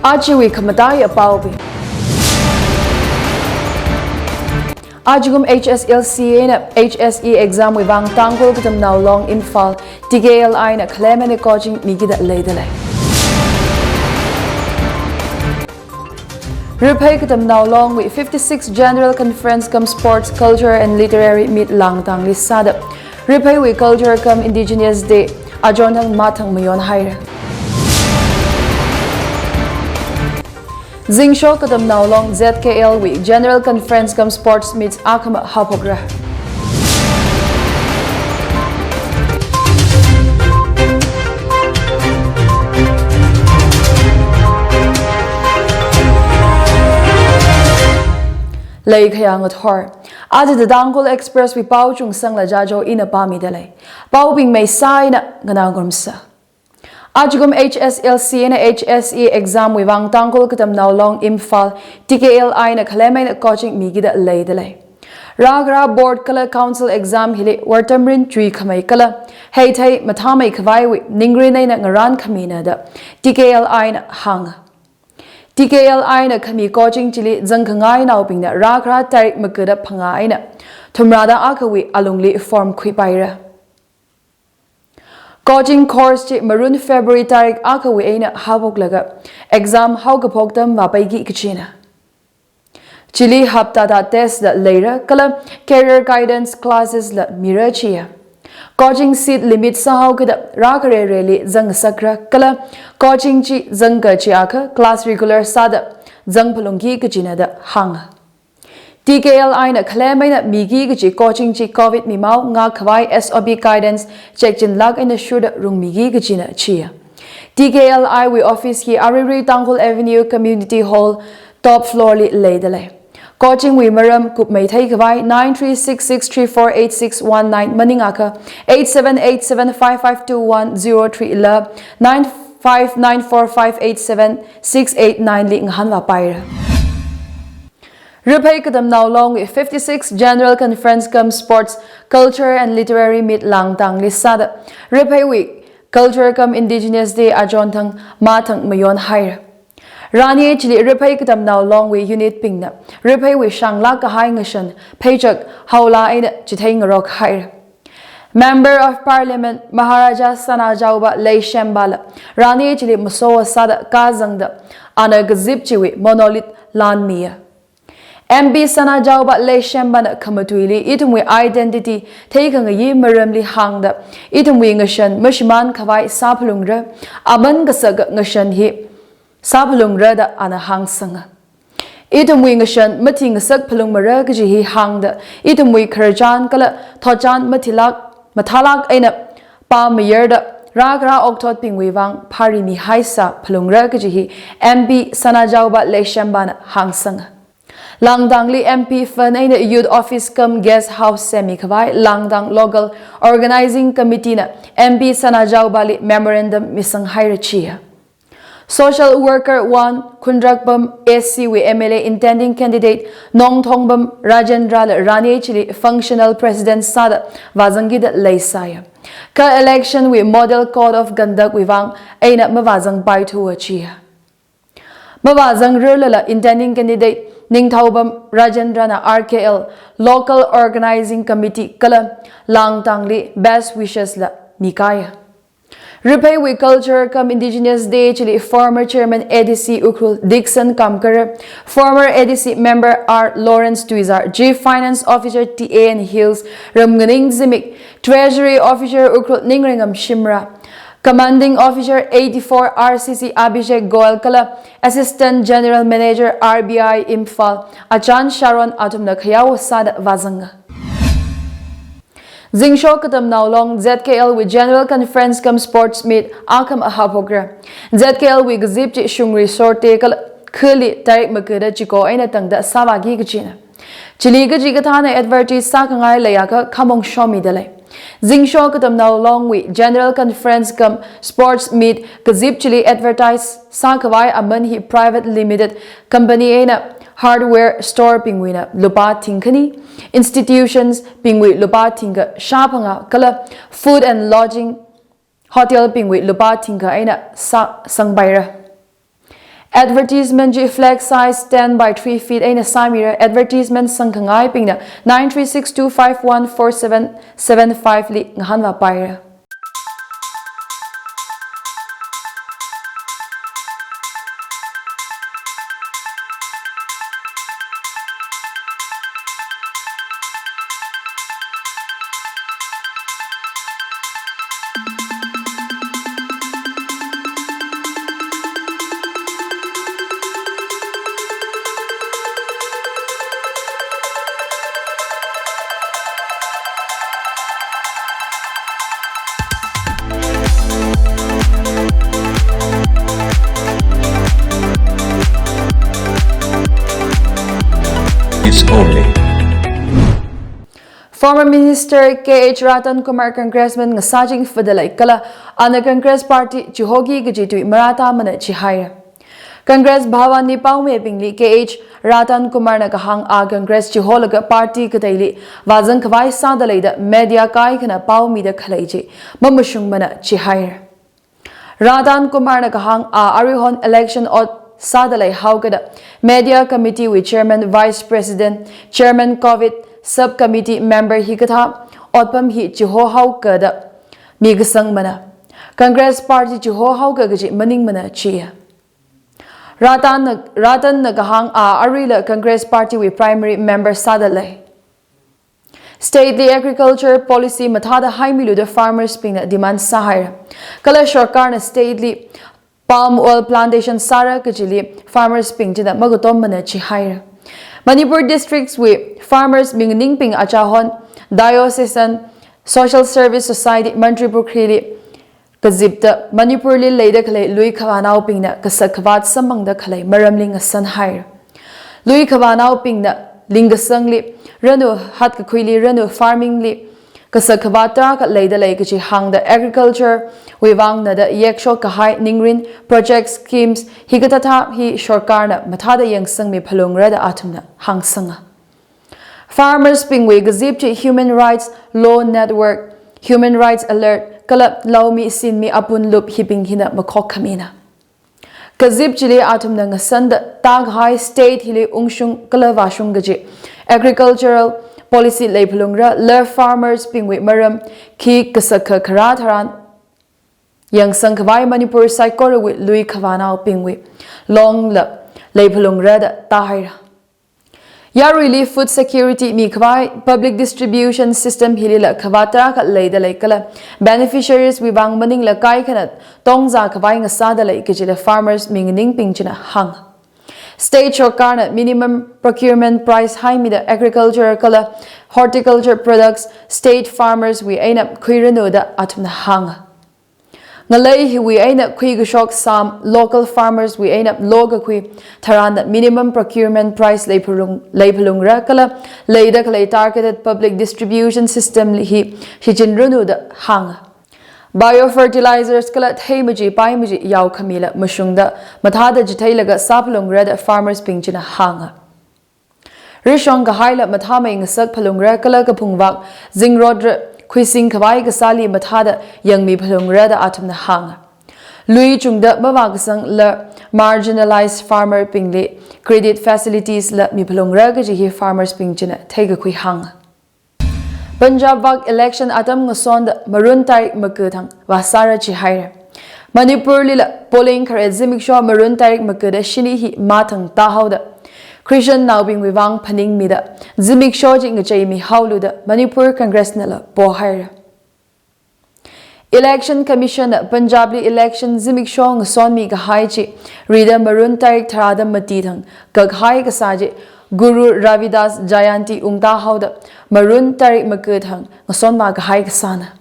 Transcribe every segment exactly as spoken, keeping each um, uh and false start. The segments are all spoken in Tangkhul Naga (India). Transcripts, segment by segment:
Ajawui khamataiya paobing. Ajakum H S L C eina H S E exam wui vang Tangkhul Katamnao Long Imphal T K L I na khalem eina coaching mikida leidalei. Raphei Katamnao Long wui fifty-six General Conference cum Sports, Culture and Literary Meet Langtangli sāda Raphei wui Culture cum Indigenous Day achonthang mathang mayon haira. Zingsho Katamnao Long Z K L wui General Conference cum Sports Meet akhama haophokra. Leikhayang athor. Aja The Tangkhul Express wui pao chungsangla jajo ina pāmidalei. Paobing meisā eina nganā ngarumsa. Ajakum H S L C eina H S E exam wui vang Tangkhul Katamnao Long Imphal T K L I na khalem eina coaching mikida leidalei. Rākhara board kala council exam hili vātamrin chuikhamei kala heithei mathāmeikhavaiwui ningrin eina ngarānkhamina da T K L I na hānga. T K L I na khami coaching chili zangkhangainaobingna rākhara tarik makada phangā eina thumrada akhawui alungli form khuipaira. Coaching course chi marun February tarik akhawui eina haophoklaga exam haokaphok atam vāpaiki kachina. Chili haptada test la leira kala career guidance classes la mira chiya. Coaching seat limit sāhaokida rākharereli zangsakra kala coaching chi zangkachiakha class regular sāda zangphalungki kachina da hānga. T K L I na khalem eina miki kachi coaching chi covid mimao ngākkhavai S O P guidance chekchinlāk eina shurda rungmiki kachina chiya. T K L I wui office hi Arirui Tangkhul Avenue Community Hall top floor li leidalei. Coaching wui maram kupmei theikhavai nine three six six three four eight six one nine maningakha eight seven eight seven five five two one zero three la nine five nine four five eight seven six eight nine li ngahānvāpaira. Raphei Katamnao Long wui fifty-six General Conference cum Sports, Culture and Literary Meet Langtangli sāda Rapheiwui Culture cum Indigenous Day achonthang mathang mayon haira. Rani chili Raphei Katamnao Long wui unit bingna Rapheiwui shānglāk kahai ngashan pheichak haola eina chitheingarok haira. Member of Parliament Maharaja Sanajaoba Leishemba la rani chili maso sāda kazangda ana kazip chiwui monolith lanmiya. M P Sanajaoba Leishemba na khamatuili ithumwui identity theikhangayi maramli hāngda ithumwui ngashan mashimānkhavai sāphalungra, aman kasaka ngashan hi sāphalungra da ana hāngsanga. Ithumwui ngashan mathingasak phalungmara kaji hi hāngda ithumwui khararchan kala thotchan mathilāk, mathālāk eina pāmayarda rākhara okthotbingwui vang phāri mihaisā phalungra kaji hi M P Sanajaoba Leishemba na hāngsanga. Langtangli M P fund eina Youth Office cum Guest House semmikhavai Langtang Local Organizing Committee na M P Sanajaobali memorandum misanghaira chiya. Social Worker one Khundrakpam A C wui M L A intending candidate Nongthongbam Rajendra la rani chili functional president sāda vāzangkida leisāya. Kha election wui model code of conduct wui vang eina mavāzangpaithuwa chiya. Mavāzangrarlala intending candidate Ningthoubam Rajendra na R K L Local Organizing Committee kala Langtangli best wishes la mikaya. Rapheiwui Culture cum Indigenous Day chili former Chairman A D C Ukhrul Dickson Kamkar, former A D C member R Lawrence Tuizar, Chief Finance Officer T A N Hills Ramnganing Zimik, Treasury Officer Ukhrul Ningreingam Shimra, Commanding Officer eighty-four R C C Abhishek Goel kala Assistant General Manager R B I Imphal Achan Sharon athumna khayao sāda vāzanga. Zingsho Katamnao Long Z K L wui General Conference cum Sports Meet akhama haophokra. Z K L wui kazip chi shungri sorte kala khali tarik makada chiko eina tangda sāvāki kachina. Chili kachi kathāna advertise sākhangai leiakha khamong shomidalei. Zingsho Katamnao Long wui General Conference cum Sports Meet kazip chili advertise sākhavai aman hi private limited company eina hardware store bingwuina lupā thingkhani, institutions bingwui lupā thingkha shāphangā kala food and lodging hotel bingwui lupā thingkha eina sā, sangpaira. Advertisement chi flag size ten by three feet eina sāmira. Advertisement sangkhangaibingna nine three six two five one four seven seven five li ngahānvāpaira. It's only Former Minister K H Ratan Kumar Congressman ngasāching fadalei kala ana Congress Party chihoki kaji tui marātamana chihaira. Congress Bhavan li paomibingli K H Ratan Kumar na kahāng a Congress chiholaga party kateili vāzang khavai sādalei da media kaikhana paomida khalei chi mamashungmana chihaira. Ratan Kumar na kahāng a aruihon election ot sādalei haokada media committee wui chairman, vice president, chairman covid sub committee member hikathā otpam hi chiho haokada mikasangmana. Congress party chiho haoka kaji maningmana chiya. Ratan na, Ratan na kahāng a aruila Congress party wui primary member sādalei. State li agriculture policy mathāda haimilu da farmers bingna demand sāhaira. Kala sorkarna state li palm oil plantation sāra kajili farmers bing china makatommana chihaira. Manipur districts wui farmers minganingbing achahon diocesan social service society Mantripukhri li kazipta Manipur li leida khalei lui khavānaobingna kasak khavāt samphangda khalei maramli ngasanhaira. Lui khavānaobingna lingkasangli ranu, hatkakhuili ranu, farming li kasak khavāt tarākha leidalei kaji hāngda agriculture wui vang nada yakshok kahai ningrin project schemes hikathāthā hi sorkarna mathāda yangsangmi phalungra da athumna hāngsanga. Farmers bingwui kazip chi Human Rights Law Network, Human Rights Alert, kala Laumi Sinmi Apun Lup hibing hina makhok khamina. Kazip chili athumna ngasanda tākahai state hili ungshung kala vāshung kaji agricultural policy leiphalungra, la farmers bingwui maram khi kasakha kharā tharan yangsang khavai Manipur saikorawui lui khavānaobingwui longla leiphalungra da tāhaira. Yaruili food security mikhavai public distribution system hilila khavāt tarākha leidalei kala beneficiaries wui vang maningla kaikhana tongzā khavai ngasādalei kajila farmers minganingbing china hānga. State sorkarna minimum procurement price haimida agriculture kala horticulture products state farmers wui eina khuiranu da athumna hānga. Ngalei hiwui eina khuikashok sām local farmers wui eina lokakhui tharanna minimum procurement price leiphalung, leiphalungra kala leida khalei targeted public distribution system li hi shichinranu da hānga. Biofertilizers kala theimaji paimajiyao khamila mashungda mathāda chitheilaga sāphalungra da farmers bing china hānga. Rishong kahaila mathāmei ngasak phalungra kala kaphungvak zingrot ra khuising khavai kasāli mathāda yangmi phalungra da athumna hānga. Lui chungda mavākasang la marginalized farmer bingli credit facilities la miphalungra kaji hi farmers bing china theikakhui hānga. Punjab vak election atam ngasonda Marun tarik makathang vāsāra chihaira. Manipur lila polling kharet zimiksho Marun tarik makathang shini hi mathang tāhaoda Christian naobingwui vang phaningmida zimiksho chi ngacheimi haolu da Manipur Congress nala pohaira. Election Commission na Punjab li election zimiksho ngasonmi kahai chi rida Marun tarik tharāda mati thang kakhai kasā chi Guru Ravidas Jayanti ungtāhaoda Marun tarik makathang ngasonma kahai kasāna.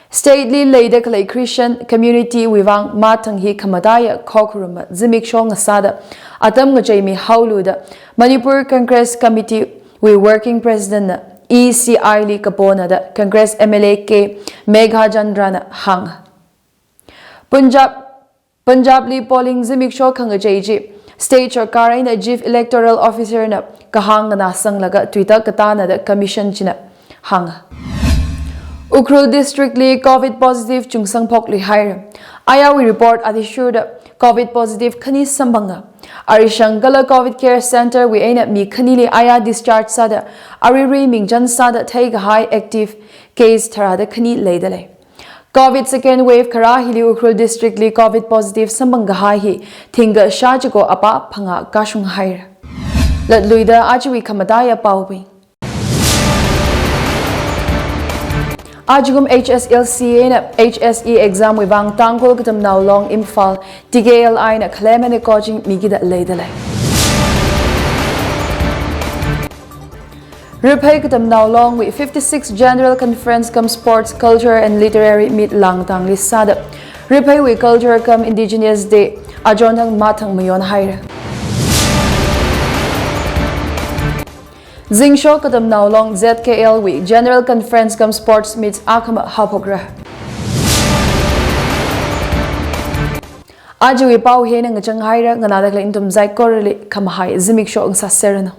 State li leida khalei Christian community wui vang mathang hi khamataiya khokharuma zimiksho ngasāda atam ngacheimi haolu da Manipur Congress Committee wui Working President na E C I li kapona da Congress M L A K Meghachandra na hānga. Punjab, Punjab li polling zimiksho khangachei chi state sorkar eina Chief Electoral Officer na kahāng nganāsanglaga tuitak katāna da Commission china hānga. Ukhrul District li covid positive chungsangphok luihaira. Ayarwui report athishurda Covid positive khani samphanga. Arishang kala Covid Care Center wui eina mi khanili aya discharge sāda, aruirui mingchan sāda theikahai active case tharāda khani leidalei. Covid second wave kharā hili Ukhrul District li Covid positive samphang kahai hi thingkha shā chiko apā phangā kashung haira. Latluida ajawui khamataiya paobing. Ajakum H S L C eina H S E exam wui vang Tangkhul Katamnao Long Imphal T K L I na khalem eina coaching mikida leidalei. Riphei Katamnao Long wui fifty-six General Conference cum Sports, Culture and Literary Meet Langtangli sāda, Riphei wui Culture cum Indigenous Day ajonthang mathang mayon haira. Zingsho Katamnao Long Z K L wui General Conference cum Sports Meet akhama haophokra. Ajawui pao hi eina ngachang haira, nganāda khalei nathum saikorali khamahai zimiksho ngasāserranu.